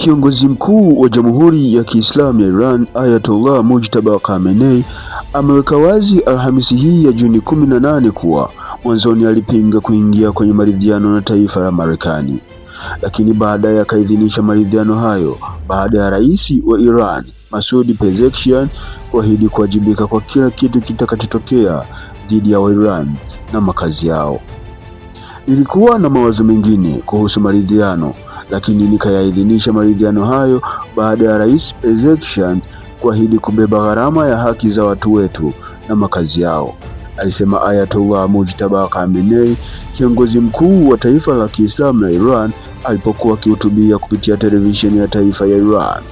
Kiongozi mkuu wa Jamhuri ya Kiislamu ya Iran Ayatollah Mujtaba Khamenei ameweka wazi Alhamisi hii ya Juni 18 kuwa mwanzoni alipinga kuingia kwenye maridhiano na taifa la Marekani, lakini baadaye akaidhinisha maridhiano hayo baada ya rais wa Iran Masoud Pezeshkian kuahidi kuwajibika kwa kila kitu kitakachotokea dhidi ya Wairan na makazi yao. Nilikuwa na mawazo mengine kuhusu maridhiano, lakini nikayaidhinisha maridhiano hayo baada ya Rais Pezeshkian kuahidi kubeba gharama ya haki za watu wetu na makazi yao, alisema Ayatollah Mujtaba Khamenei, kiongozi mkuu wa taifa la Kiislamu la Iran, alipokuwa akihutubia kupitia televisheni ya taifa ya Iran.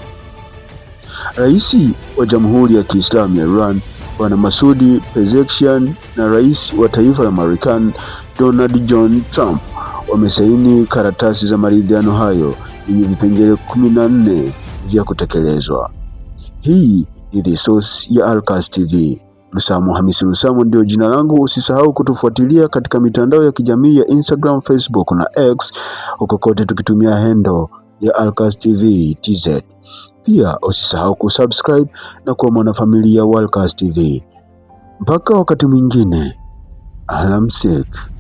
Rais wa Jamhuri ya Kiislamu ya Iran Bwana Masoud Pezeshkian na Rais wa taifa la Marekani Donald John Trump wamesaini karatasi za maridhiano hayo yenye vipengele 14 vya kutekelezwa. Hii ni The Source ya Alcas TV. Lusamu Hamisi Lusamu ndio jina langu. Usisahau kutufuatilia katika mitandao ya kijamii ya Instagram, Facebook na X, huko kote tukitumia handle ya Alcas TV TZ. Pia usisahau kusubscribe na kuwa mwanafamilia wa Alcas TV. Mpaka wakati mwingine, alamsik.